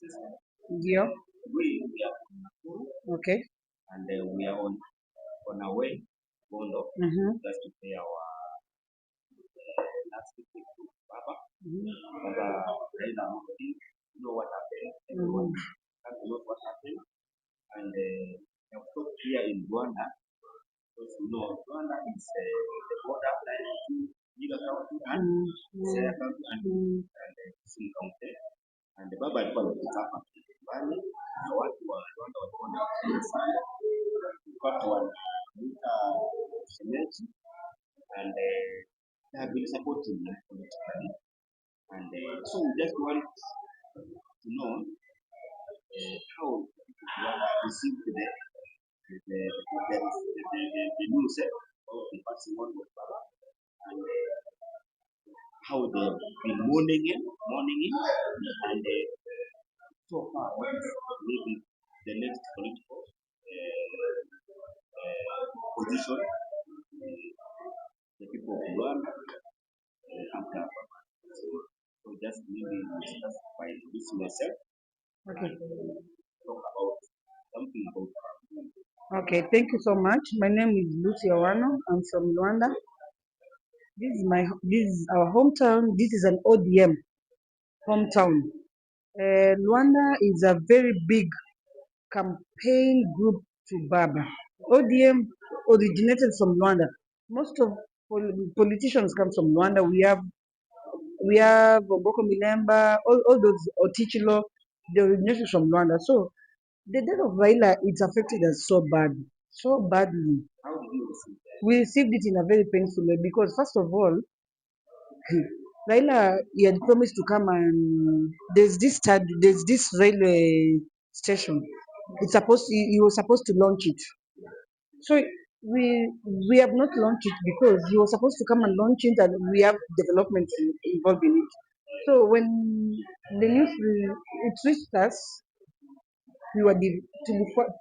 Ndio. We are from Nakuru and we are on our way to Bondo just to pay our last visit to Baba. Baba Raila Amolo Odinga. You know what happened. Everyone has to know what happened. And we have stopped here in Luanda because you know Luanda is the border line between Vihiga County and Siaya County and Kisumu County. And Baba alikuwa amefika hapa nyumbani na watu wa Luanda walikuwa wanafurahia sana, mpaka wanamuita shemeji, and they have been supporting him politically. And so we just want to know how Luanda received the news of the passing on of Baba and how they've been mourning him, and so far what is maybe the next political position the people of Luanda after Baba. So just maybe start by introducing yourself and talk about something about Okay, thank you so much. My name is Lucy Owano. I'm from Luanda. This is our hometown. This is an ODM hometown. Luanda is a very big campaign group to Baba. ODM originated from Luanda. Most of politicians come from Luanda. We have Omboko Milemba, all those Ottichilo, they originated from Luanda. So the death of Raila, it's affected us so bad, so badly. How did you receive that? We received it in a very painful way because, first of all, Raila, he had promised to come and there's this railway station. It's supposed he was supposed to launch it. So we have not launched it because he was supposed to come and launch it, and we have development involved in it. So when the news it reached us, we were tulikuwa,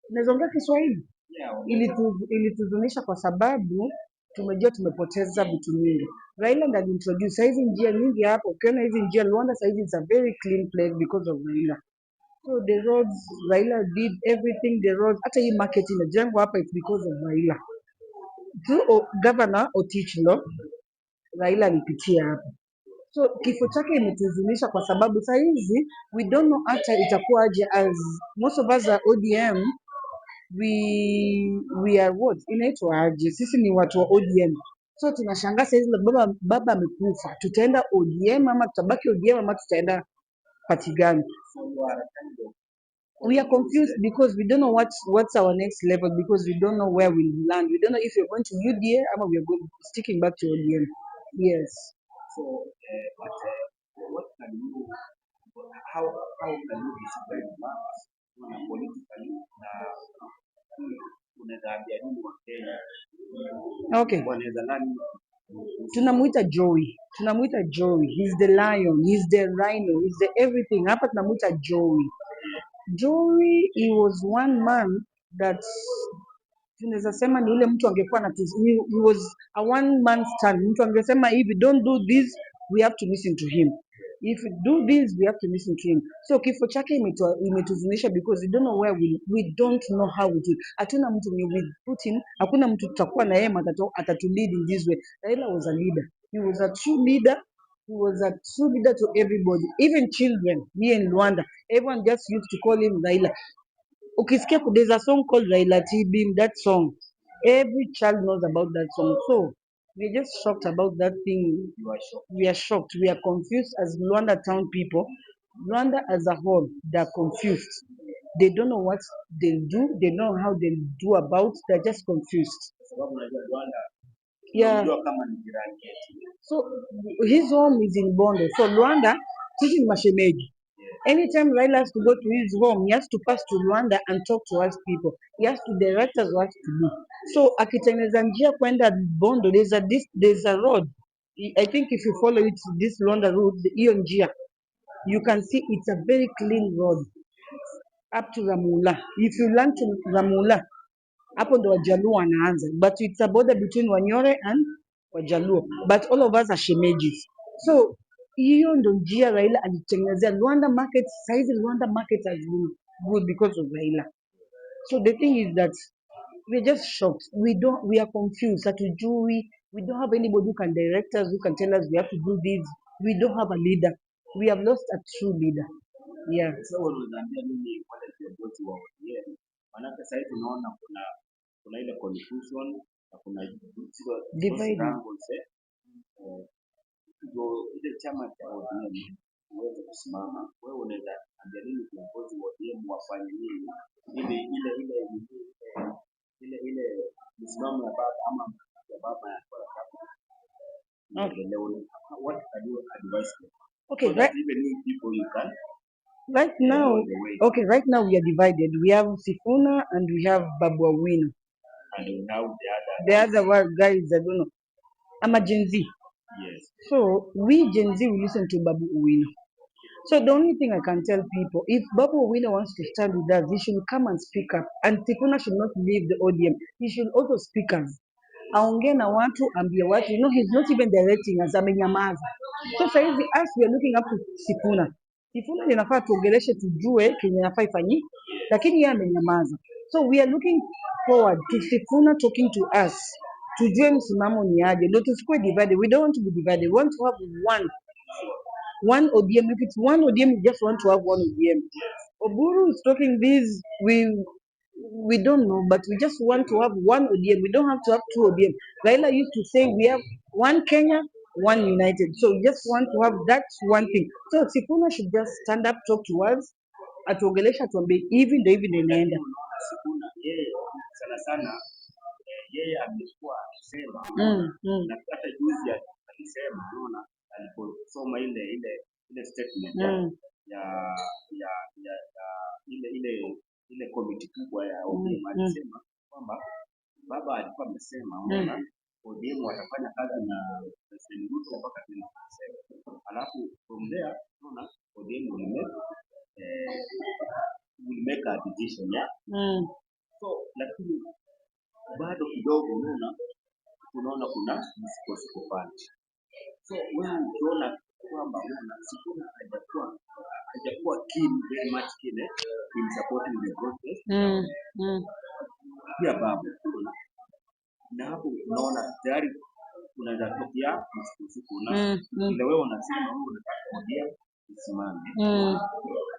naweza ongea Kiswahili? Yeah. Ilituhuzunisha kwa sababu tumejua tumepoteza vitu mingi. Raila ndiye aliintroduce saizi njia nyingi hapo. Ukiona hizi njia Luanda saizi, is a very clean place because of Raila. So the roads, Raila did everything, the roads, hata hii market inajengwa hapa, it's because of Raila. Through Governor Ottichilo, Raila alipitia hapa. So kifo chake imetuhuzunisha kwa sababu saa hizi we don't know hata itakuwa aje, as most of us are ODM, we are what, inaitwa aje, sisi ni watu wa ODM, so tunashangaa saa hizi baba amekufa, tutaenda ODM ama tutabaki ODM ama tutaenda party gani? So you are kind of We are confused because we don't know what's our next level, because we don't know where we'll land. We don't know if we're going to UDA ama we are going sticking back to ODM. Yes. So, but what can you, how can you describe Baba na politically, na unaweza ambia nini Wakenya wanaweza learn kuhusu? Tunamuita Joey. Tunamuita Joey. He's the lion, he's the rhino, he's the everything. Hapa tunamuita Joey. Joey, he was one man that tunaweza sema ni ule mtu angekuwa na he was a one man stand. Mtu angesema hivi, "Don't do this," we have to listen to him. "If you do this," we have to listen to him. So kifo chake imetuhuzunisha because we don't know where we don't know how we do. Hatuna mtu ni we put him, hakuna mtu tutakuwa na yeye atatu lead in this way. Raila was a leader. He was a true leader. He was a true leader to everybody, even children here in Luanda. Everyone just used to call him Raila. Ukisikia there's a song called Raila Tibim, that song. Every child knows about that song. So we're just shocked about that thing. You are shocked. We are shocked. We are confused as Luanda town people. Luanda as a whole, they're confused. They don't know what they'll do. They don't know how they'll do about. They're just confused. Kwa sababu unajua Luanda tunamjua kama ni jirani yetu. So his home is in Bondo. So Luanda, sisi ni mashemeji. Anytime Raila has to go to his home, he has to pass to Luanda and talk to us people. He has to direct us what to do. So akitengeneza njia kwenda Bondo, there's a road. I think if you follow it, this Luanda route, hiyo njia, you can see it's a very clean road up to Ramula. If you land to Ramula, hapo ndo Wajaluo wanaanza, but it's a border between Wanyore and Wajaluo, but all of us are shemejis. So Hiyo ndo njia Raila alitengenezea Luanda market. Saizi Luanda market has been good because of Raila. So the thing is that we're just shocked. We don't, we are confused. Hatujui, we don't have anybody who can direct us, who can tell us we have to do this. We don't have a leader. We have lost a true leader. Yeah. Sasa unaweza ambia nini wale viongozi wa ODM? Maanake sasa hivi tunaona kuna ile confusion na kuna zile Dividing. struggles, ndio ile chama cha ODM uweze kusimama. Wewe unaweza ambia nini viongozi wa ODM wafanye nini ili ile misimamo ya baba ama ya baba ya kwa iendelee? What can you advise them? Okay, So that even you people you can right now, know the way. Okay, right now we are divided. We have Sifuna and we have Babu Owino. And we have the other The other one guys, I don't know. I'm a Gen Z. So we Gen Z will listen to Babu Owino. So the only thing I can tell people, if Babu Owino wants to stand with us, he should come and speak up. And Sifuna should not leave the ODM. He should also speak us. Aongee na watu, ambie watu. You know, he's not even directing us, amenyamaza. So saizi us we are looking up to Sifuna. Sifuna ndio inafaa tuongeleshe, tujue kenye inafaa ifanyike, lakini yeye amenyamaza. So we are looking forward to Sifuna talking to us, tujue msimamo ni aje, ndio tusikuwe divided. We don't want to be divided. We want to have one ODM. If it's one ODM, we just want to have one ODM. Oburu is talking this, we don't know, but we just want to have one ODM. We don't have to have two ODM. Raila used to say we have one Kenya, one united. So we just want to have that one thing. So Sifuna should just stand up, talk to us, atuongelesha, atuambie hivi ndio hivi ndio inaenda. Lakini unaona Sifuna yeye sana sana, yeye amekuwa akisema na hata juzi alisema, unaona, aliposoma ile statement ya ya ya ya ile komiti kubwa ya ODM, alisema kwamba baba alikuwa amesema, unaona, ODM watafanya kazi na President Ruto mpaka 2027, alafu from there, unaona, ODM will make a decision, yeah. So lakini bado kidogo unaona kuna msukosuko pale. So wewe ukiona kwamba unaona Sifuna hajakuwa keen, very much keen, in supporting the process pia babu, unaona, na hapo unaona tayari unaweza tokea msukosuko na vile wewe unasema wewe unataka ODM isimame.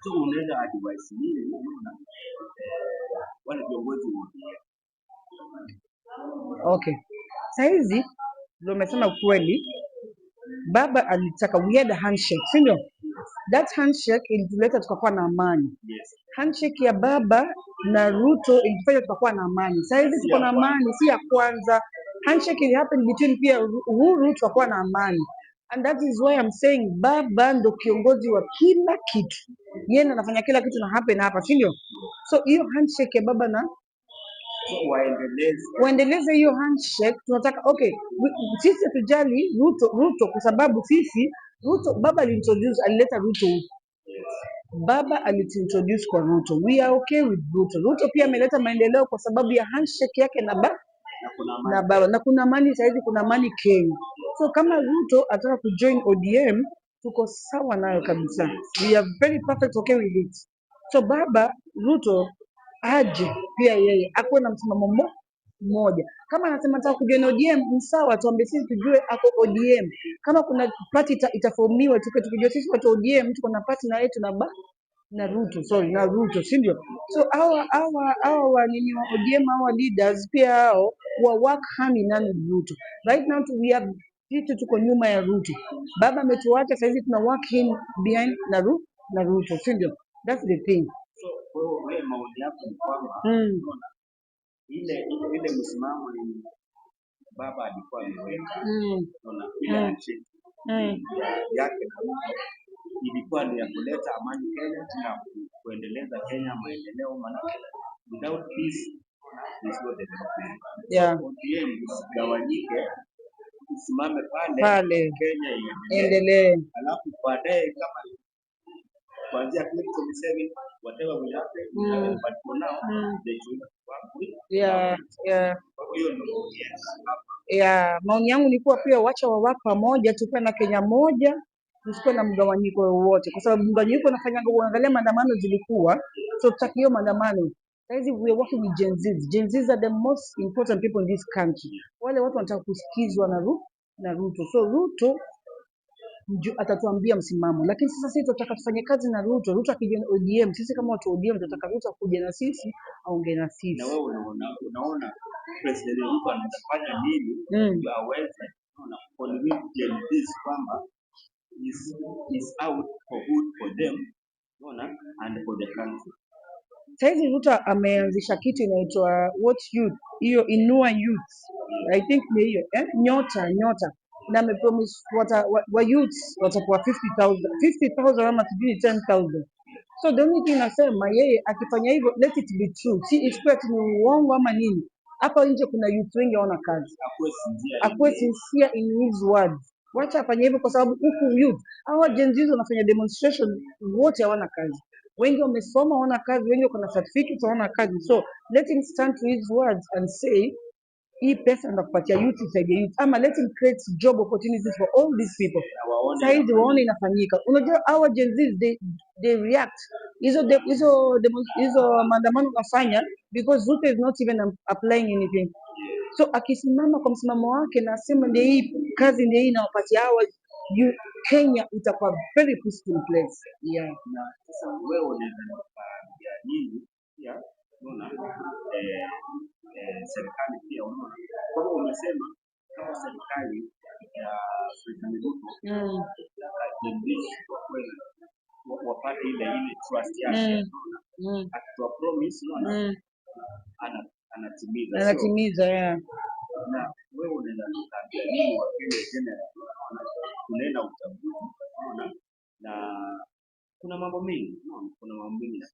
So unaweza advise nini, unaona, wale viongozi wa ODM? Okay. Saizi ndio umesema kweli, baba alitaka we had a handshake, si ndio? That handshake ilituleta tukakuwa na amani. Handshake ya baba na Ruto ilitufanya tukakuwa na amani. Saizi Si tuko ya na kwanza. Amani, si ya kwanza. Handshake ili happen between pia Uhuru, tukakuwa na amani. And that is why I'm saying baba ndo kiongozi wa kila kitu. Yeye ndo anafanya kila kitu na happen hapa, si ndio? So hiyo handshake ya baba na So waendeleze. Waendeleze hiyo handshake. Tunataka okay, sisi hatujali Ruto kwa sababu sisi Ruto, baba aliintroduce, alileta Ruto huku. Baba alituintroduce kwa Ruto. We are okay with Ruto. Ruto pia ameleta maendeleo kwa sababu ya handshake yake na ba Na kuna na amani. Baba na kuna amani saizi, kuna amani Kenya. So kama Ruto ataka kujoin ODM, tuko sawa nayo kabisa. We are very perfect okay with it. So baba Ruto aje pia yeye akuwe na msimamo mmoja. Kama anasema nataka kujoin ODM ni sawa, tuambie sisi tujue ako ODM. Kama kuna party itaformiwa tuke tukijua sisi watu wa ODM tuko na party na yetu na ba na Ruto, sorry, na Ruto, si ndio? So hawa wa nini wa ODM, hawa leaders pia hao wa work hand in hand with Ruto. Right now we have sisi tuko nyuma ya Ruto. Baba ametuacha, saizi tuna work in behind na Ruto, si ndio? That's the thing. So kwa hiyo wewe maoni yako ni kwamba unaona ile msimamo ni baba alikuwa ameweka, unaona, ile handshake yake na Ruto ilikuwa ni ya kuleta amani Kenya na kuendeleza Kenya maendeleo, maanake without peace there is no development. So ODM isigawanyike, isimame pale, Pale Kenya iendelee, endelee. Alafu baadaye kama kuanzia 2027 whatever will happen will happen, but for now they should work with Kwa hivyo hiyo ndio maoni yangu hapa. Yeah. Maoni yangu ni kuwa pia wacha wawork pamoja, tukuwe na Kenya moja. Tusikuwe na mgawanyiko wowote, kwa sababu mgawanyiko unafanyanga, uangalia maandamano zilikuwa, so tutaki hiyo maandamano. Saizi we are working with Gen Zs. Gen Zs are the most important people in this country. Wale watu wanataka kusikizwa na Ruto. So Ruto ndio atatuambia msimamo, lakini sasa sisi tunataka tufanye kazi na Ruto. Ruto akija na ODM, sisi kama watu wa ODM tunataka Ruto akuje na sisi, aongee na sisi. Na wewe unaona President Ruto anaweza fanya nini ndio aweze, unaona, convince Gen Zs kwamba is out for good for them, unaona, and for the country? Saizi Ruto ameanzisha kitu inaitwa what youth, hiyo Inua Youth, I think ni hiyo, eh? Nyota Nyota, na amepromise wa youths watakuwa 50,000 50,000 ama sijui 10,000. So the only thing nasema, yeye akifanya hivyo, let it be true, si isikuwe ati ni uongo ama nini. Hapa nje kuna youth wengi hawana kazi. Akuwe sincere. Akuwe sincere in his words. Wacha afanye hivyo, kwa sababu huku youth, hawa Gen Z wanafanya demonstration, wote hawana kazi. Wengi wamesoma hawana kazi, wengi wako na certificates hawana kazi. So let him stand to his words and say, hii pesa ndakupatia youth, isaidie youth, ama let him create job opportunities for all these people. Na waone. Saizi waone inafanyika. Unajua hawa Gen Zs, they react hizo maandamano wanafanya because Ruto is not even applying anything. So akisimama kwa msimamo wake na asema ndio hii kazi, ndio hii inawapatia hawa Kenya itakuwa very peaceful place. Yeah. Na sasa wewe unaweza kuambia nini pia, unaona, serikali pia, unaona, kwa hivyo umesema kama serikali ya President Ruto Gen Zs wapate ile trust yake, unaona, akitoa promise, unaona, anatimiza, sio? Anatimiza, yeah. Na wewe unaweza kuambia nini Wakenya general? Unaona, tunaenda uchaguzi, unaona, na kuna mambo mengi, unaona, kuna mambo mengi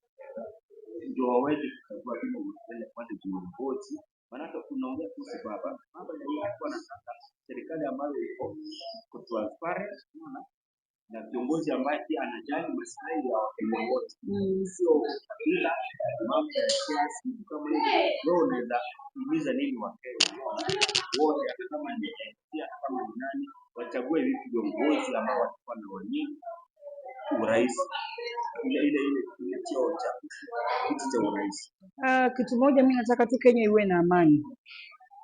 ndio waweze kuchagua vile wale viongozi, maanake tunaongea kuhusu baba. Baba yeye alikuwa anataka serikali ambayo iko transparent, unaona, na viongozi ambaye pia anajali maslahi ya Wakenya wote, sio kabila, mambo ya siasa, vitu kama hivyo. Wewe unaweza himiza nini Wakenya, unaona, wote, hata kama ni AFC, hata kama ni nani, wachague vipi viongozi ambao watakuwa na wania urais, ile cheo cha kiti cha urais? Ah, kitu moja mi nataka tu Kenya iwe na amani.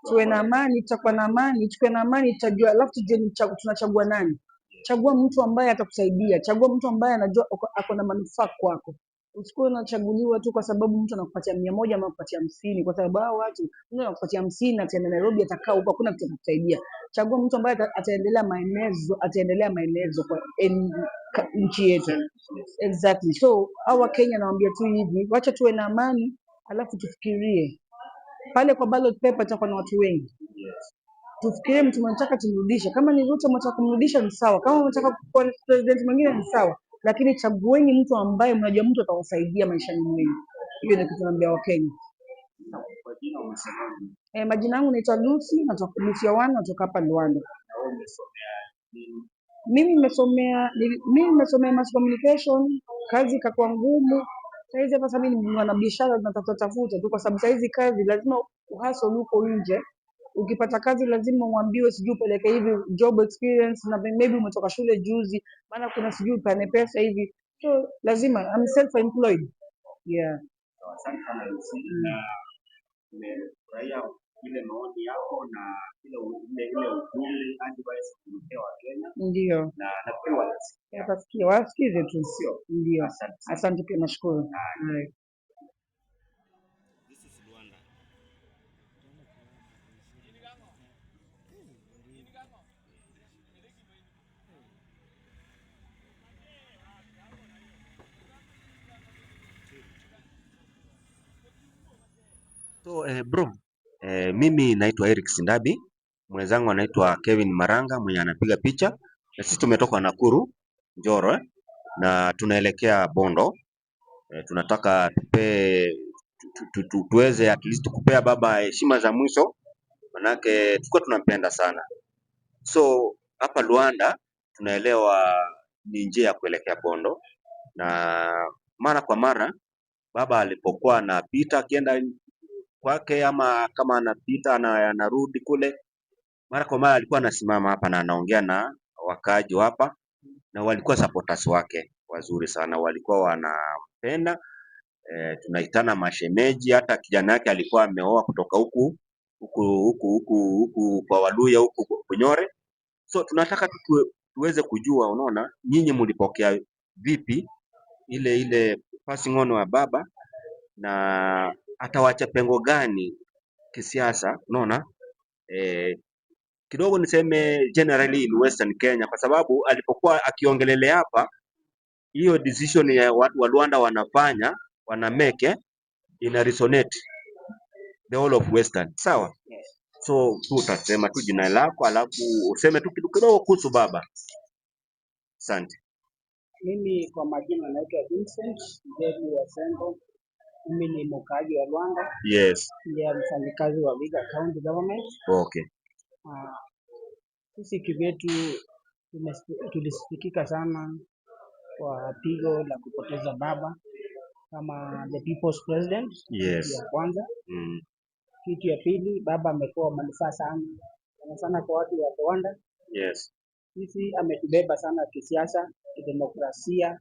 Tuwe na amani, tutakuwa na amani, tukiwa na amani tutajua, alafu tujue ni tunachagua nani. Chagua mtu ambaye atakusaidia, chagua mtu ambaye anajua ako na manufaa kwako. Usikuwe unachaguliwa tu kwa sababu mtu anakupatia 100 ama anakupatia 50, kwa sababu hao watu, mtu anakupatia 50 ataenda Nairobi, atakaa huko, hakuna kitu atakusaidia. Chagua mtu ambaye ataendelea maeneo kwa nchi yetu. Exactly. So hawa Kenya nawaambia tu hivi, wacha tuwe na amani, alafu tufikirie pale kwa ballot paper tutakuwa na watu wengi. Tufikirie mtu mnataka tumrudishe. Kama ni Ruto mnataka kumrudisha ni sawa, kama mnataka kuwa president mwingine ni sawa, lakini chagueni mtu ambaye mnajua mtu atawasaidia maishani mwenu. Hiyo ndio kitu naambia Wakenya. Kwa jina umesema nini? Eh, majina yangu naitwa Lucy, natoka Lucy Awan, natoka hapa Luanda. Na wewe umesomea nini? Mimi nimesomea mass communication, kazi ikakuwa ngumu. Saizi hapa sasa mimi ni mwanabiashara, natafuta tafuta tu, kwa sababu saizi kazi lazima uhustle huko nje. Ukipata kazi lazima uambiwe sijui upeleke hivi job experience, na maybe umetoka shule juzi, maana kuna sijui upane pesa hivi, so lazima, I'm self employed, yeah. Sawa, asante sana Lucy, na nimefurahia ile maoni yako na ile ujumbe, advice umepea Wakenya. Ndio. Na nafikiri watasikia. Watasikia, wasikize tu. Sio? Ndio. Asante sana. Asante pia, nashukuru. Haya. This is Luanda. So, bro, mimi naitwa Eric Sindabi, mwenzangu anaitwa Kevin Maranga mwenye anapiga picha, na sisi tumetoka Nakuru Njoro, na tunaelekea Bondo. Tunataka tuweze at least kupea baba heshima za mwisho, manake tulikuwa tunampenda sana. So hapa Luanda tunaelewa ni njia ya kuelekea Bondo, na mara kwa mara baba alipokuwa anapita akienda kwake ama kama anapita anarudi kule, mara kwa mara alikuwa anasimama hapa na anaongea na wakaaji wa hapa. Na walikuwa supporters wake wazuri sana, walikuwa wanampenda. Tunaitana mashemeji. Hata kijana yake alikuwa ameoa kutoka huku huku huku huku huku kwa Waluya huku Bunyore. So tunataka tu tuweze kujua, unaona, nyinyi mlipokea vipi ile passing on wa baba na atawacha pengo gani kisiasa, unaona, kidogo niseme generally in Western Kenya, kwa sababu alipokuwa akiongelelea hapa, hiyo decision ya watu wa Rwanda wanafanya wana make ina resonate the whole of Western, sawa? Yes. So tu utasema tu jina lako alafu useme tu kitu kidogo kuhusu baba. Asante. Mimi kwa majina naitwa Vincent Njeri wa Sengo. Mimi ni mkaaji wa Rwanda, pia mfanyikazi wa Vihiga County Government. Sisi kivyetu tulisikitika sana kwa pigo la kupoteza baba kama the people's president. Kitu ya kwanza. Kitu ya pili, baba amekuwa manufaa sana sana sana kwa watu wa Rwanda. Sisi ametubeba sana kisiasa, kidemokrasia.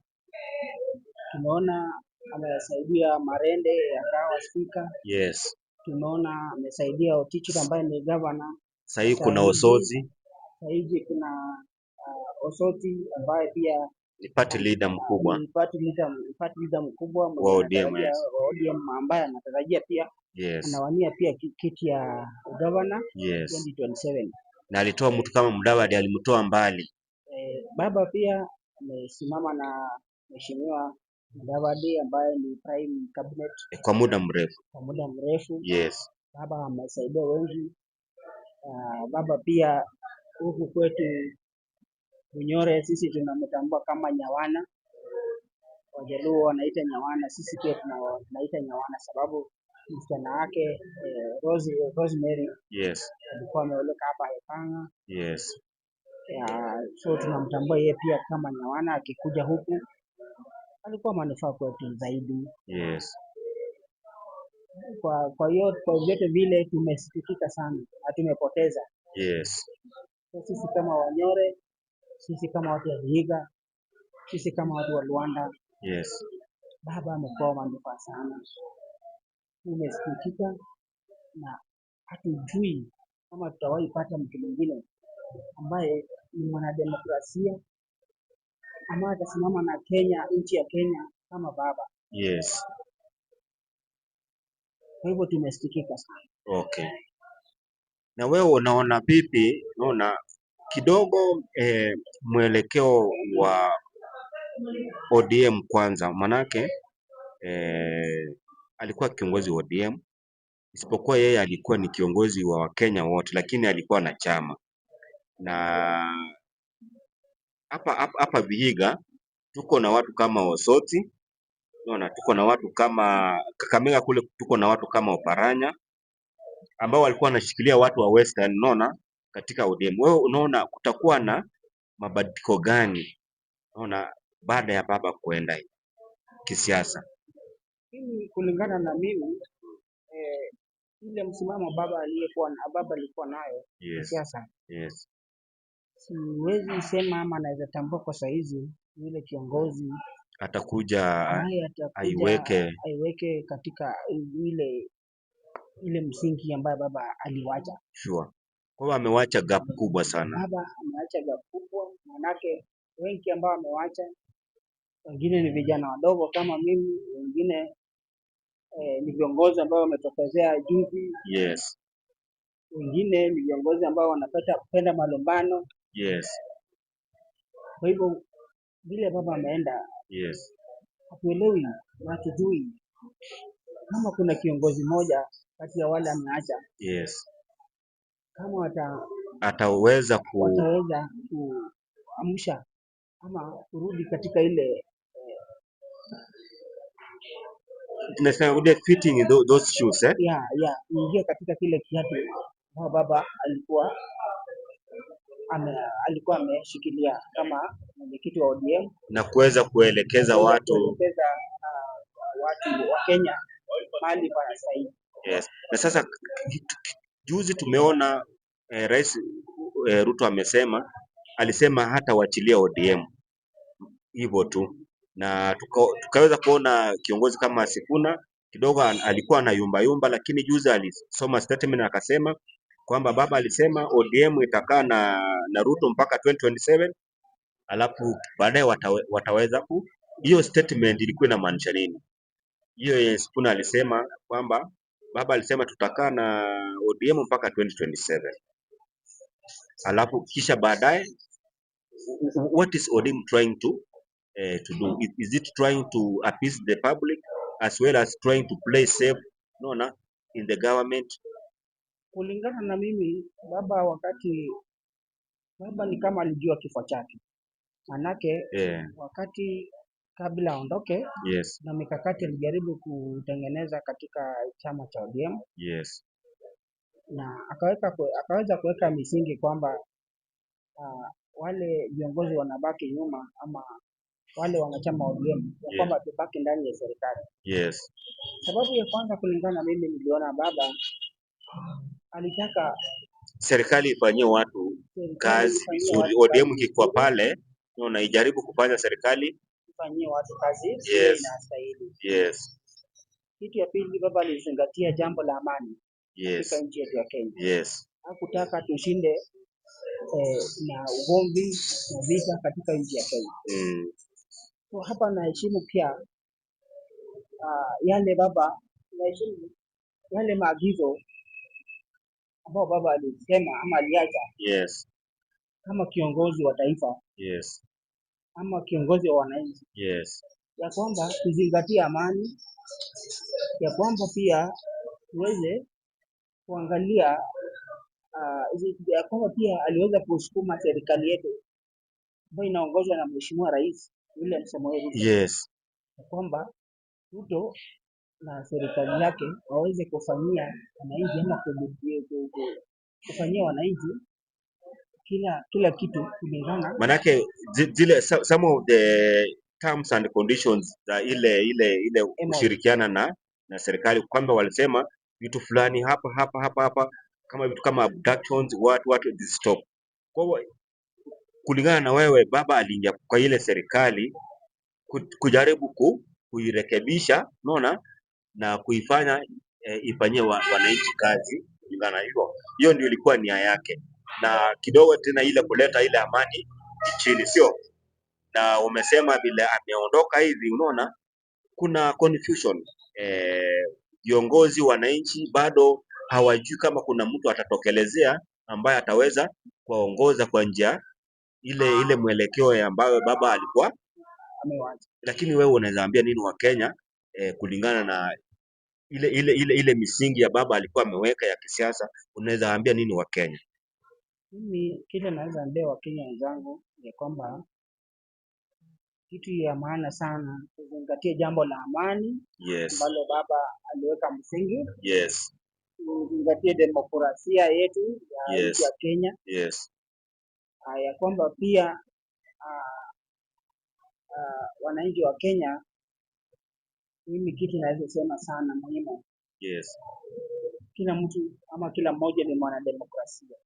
Tumeona amesaidia Marende akawa spika. Tumeona amesaidia Otichilo ambaye ni governor. Sahii kuna Osotsi. Sahizi kuna Osotsi ambaye pia ni party leader mkubwa ni party leader mkubwa mwenye wa ODM. Anatarajia wa ODM ambaye anatarajia pia anawania pia kiti ya governor 2027. Na alitoa mtu kama Mudavadi, alimtoa mbali. Baba pia amesimama na Mheshimiwa Mudavadi ambaye ni prime cabinet kwa muda mrefu. Kwa muda mrefu. Baba amesaidia wengi. Baba pia huku kwetu Bunyore sisi tunamtambua kama Nyawana. Wajaluo wanaita Nyawana, sisi pia tunaita Nyawana sababu msichana wake Rosemary alikuwa ameoleka hapa Epanga. Yeah, so tunamtambua yeye pia kama Nyawana. Akikuja huku alikuwa manufaa kwetu zaidi. Kwa hiyo kwa vyote vile tumesikitika sana na tumepoteza. So sisi kama Wanyore, sisi kama watu wa Vihiga, sisi kama watu wa Luanda, baba amekuwa manufaa sana. Tumesikitika na hatujui kama tutawahi pata mtu mwingine ambaye ni mwanademokrasia ambaye atasimama na Kenya, nchi ya Kenya kama baba. Kwa hivyo tumesikitika sana. Okay. Na wewe unaona vipi? Unaona kidogo mwelekeo wa ODM kwanza, manake alikuwa kiongozi wa ODM, isipokuwa yeye alikuwa ni kiongozi wa Wakenya wote, lakini alikuwa na chama. Na hapa Vihiga tuko na watu kama Osotsi, unaona, tuko na watu kama Kakamega kule, tuko na watu kama Oparanya ambao walikuwa wanashikilia watu wa Western, unaona, katika ODM. Wewe unaona kutakuwa na mabadiliko gani, unaona, baada ya baba kuenda kisiasa? Mimi kulingana na mimi, ile msimamo baba alikuwa nayo kisiasa, siwezi sema ama naweza tambua kwa saizi yule kiongozi Atakuja ambaye atakuja aiweke aiweke katika ile msingi ambayo baba aliwacha. Sure. Kwa hiyo amewacha gap kubwa sana. Baba ameacha gap kubwa, manake wengi ambao amewacha, wengine ni vijana wadogo kama mimi, wengine ni viongozi ambao wametokezea juzi, wengine ni viongozi ambao wanapenda kupenda malumbano. Kwa hivyo vile baba ameenda, hatuelewi na hatujui kama kuna kiongozi mmoja kati ya wale ameacha kama Ataweza ku wataweza kuamsha ama kurudi katika ile tunasema ule fitting in those shoes, eh? Ya kuingia katika kile kiatu ambao baba alikuwa ameshikilia kama mwenyekiti wa ODM na kuweza kuelekeza kuweza watu kuelekeza watu wa Kenya mahali panastahili. Yes. Na sasa juzi tumeona Rais Ruto amesema, alisema hatawachilia ODM. Hivyo tu, na tukaweza kuona kiongozi kama Sifuna kidogo alikuwa anayumba yumba, lakini juzi alisoma statement akasema kwamba baba alisema ODM itakaa na Ruto mpaka 2027, alafu baadaye wataweza ku hiyo statement ilikuwa inamaanisha nini? Hiyo yenye Sifuna alisema kwamba baba alisema tutakaa na ODM mpaka 2027, alafu kisha baadaye, what is ODM trying to do? Is it trying to appease the public as well as trying to play safe, no, in the government? Kulingana na mimi, baba, wakati baba ni kama alijua kifo chake, manake wakati kabla aondoke na mikakati alijaribu kutengeneza katika chama cha ODM na akaweza kuweka misingi kwamba wale viongozi wanabaki nyuma ama wale wanachama wa ODM ya kwamba tubaki ndani ya serikali. Sababu ya kwanza, kulingana na mimi, niliona baba alitaka Serikali ifanyie watu serikali kazi ifanyie vizuri. watu ODM kazi ikikuwa vizuri, pale, unaona, ijaribu kufanya serikali ifanyie watu kazi vile inastahili. Kitu ya pili, baba alizingatia jambo la amani katika nchi yetu ya Kenya. Hakutaka tushinde na ugomvi na vita katika nchi ya Kenya. So hapa naheshimu pia yale baba, naheshimu yale maagizo ambayo baba alisema ama aliacha kama kiongozi wa taifa ama kiongozi wa wananchi, ya kwamba tuzingatie amani, ya kwamba pia tuweze kuangalia ya kwamba pia aliweza kusukuma serikali yetu ambayo inaongozwa na Mheshimiwa Rais William Samoei Ruto ya kwamba Ruto na serikali yake waweze kufanyia wananchi ama kufanyia wananchi kila kitu kulingana Manake zile some of the terms and conditions za ile MOU. Kushirikiana na serikali, kwamba walisema vitu fulani hapa hapa hapa hapa, kama vitu kama abductions, what this stop. Kwa hiyo kulingana na wewe, baba aliingia kwa ile serikali kujaribu kuirekebisha, unaona, na kuifanya ifanyie wananchi kazi kulingana na hivyo. Hiyo ndio ilikuwa nia yake, na kidogo tena ile kuleta ile amani nchini, sio? Na umesema vile ameondoka hivi, unaona kuna confusion, viongozi wananchi bado hawajui kama kuna mtu atatokelezea ambaye ataweza kuwaongoza kwa njia ile ile mwelekeo ya ambayo baba alikuwa amewacha. Lakini wewe unaweza ambia nini Wakenya kulingana na ile misingi ya baba alikuwa ameweka ya kisiasa, unaweza ambia nini Wakenya? Mimi kile naweza ambia Wakenya wenzangu ni kwamba kitu ya maana sana tuzingatie jambo la amani ambalo baba aliweka msingi, tuzingatie demokrasia yetu ya nchi ya Kenya, ya kwamba pia wananchi wa Kenya, mimi kitu naweza sema sana muhimu, kila mtu ama kila mmoja ni mwanademokrasia.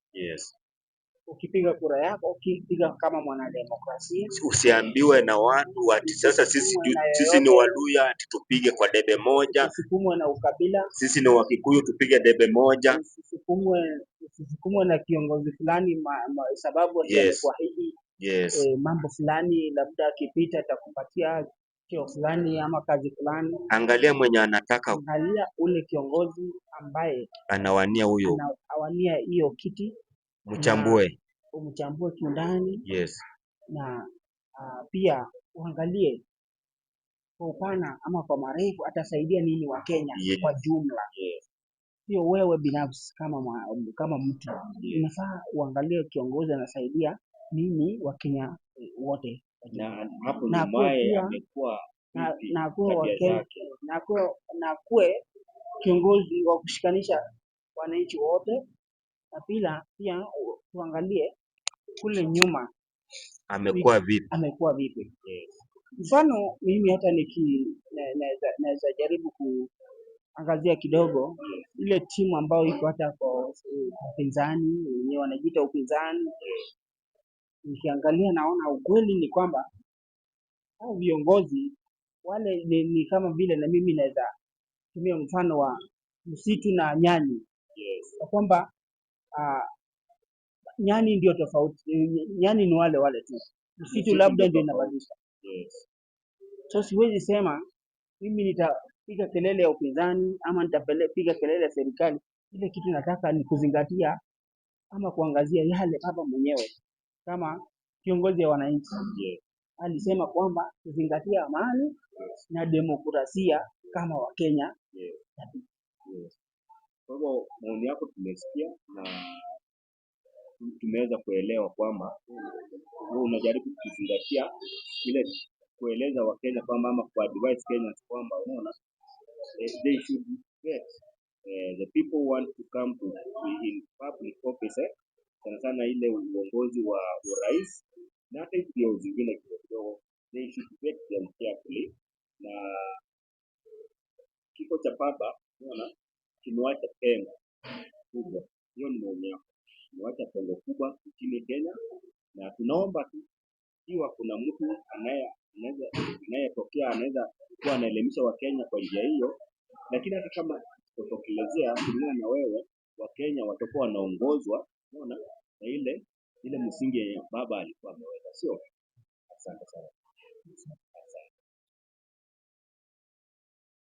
Ukipiga kura yako, ukipiga kama mwanademokrasia, Usiambiwe na watu ati sasa sisi, usisukumwe na sisi ni yoyote, Waluya ati tupige kwa debe moja, usisukumwe na ukabila, sisi ni Wakikuyu tupige debe moja. usisukumwe na kiongozi fulani sababu ati amekuahidi mambo fulani, labda akipita atakupatia cheo fulani ama kazi fulani. Angalia mwenye anataka Angalia ule kiongozi ambaye anawania huyo, anawania hiyo kiti na mchambue. Umchambue kiundani na pia uangalie kwa upana ama kwa marefu atasaidia nini Wakenya kwa jumla, sio wewe binafsi kama mtu. Inafaa uangalie kiongozi anasaidia nini Wakenya wote kwa jumla. Na hapo Na akuwe nyumaye pia amekuwa na, vipi na akuwe tabia Wakenya zake? na akuwe kiongozi wa kushikanisha wananchi wote, na pia tuangalie kule nyuma Amekuwa vipi? Amekuwa vipi. Mfano mimi hata niki naweza jaribu kuangazia kidogo ile timu ambayo iko hata kwa upinzani, wenyewe wanajiita upinzani. Nikiangalia naona ukweli ni kwamba Hao viongozi wale ni kama vile, na mimi naweza tumia mfano wa msitu na nyani, kwa kwamba nyani ndio tofauti, nyani ni wale wale tu, msitu Msitu labda ndio ndio tofauti. inabadilisha. So siwezi sema mimi nitapiga kelele ya upinzani ama nitapiga kelele ya serikali. Ile kitu nataka ni kuzingatia ama kuangazia yale baba mwenyewe kama kiongozi wa wananchi alisema kwamba tuzingatie amani na demokrasia kama Wakenya. Yes. Kwa hivyo maoni yako tumesikia na tumeweza kuelewa kwamba wewe unajaribu kuzingatia ile kueleza Wakenya kwamba ama kuadvise Kenyans kwamba unaona, they should get the people want to come to in public office, sana sana ile uongozi wa urais na hata hizi vyeo zingine kidogo kidogo, they should vet them carefully. Na kifo cha baba, unaona, kimewacha pengo kubwa. Hiyo ni maoni yako, kimewacha pengo kubwa nchini Kenya, na tunaomba tu ikiwa kuna mtu anaye anaweza anayetokea anaweza kuwa anaelimisha Wakenya kwa njia hiyo, lakini hata kama kutokelezea kulingana na wewe, Wakenya watakuwa wanaongozwa, unaona, na ile msingi yenye baba alikuwa ameweka, sio? Asante sana.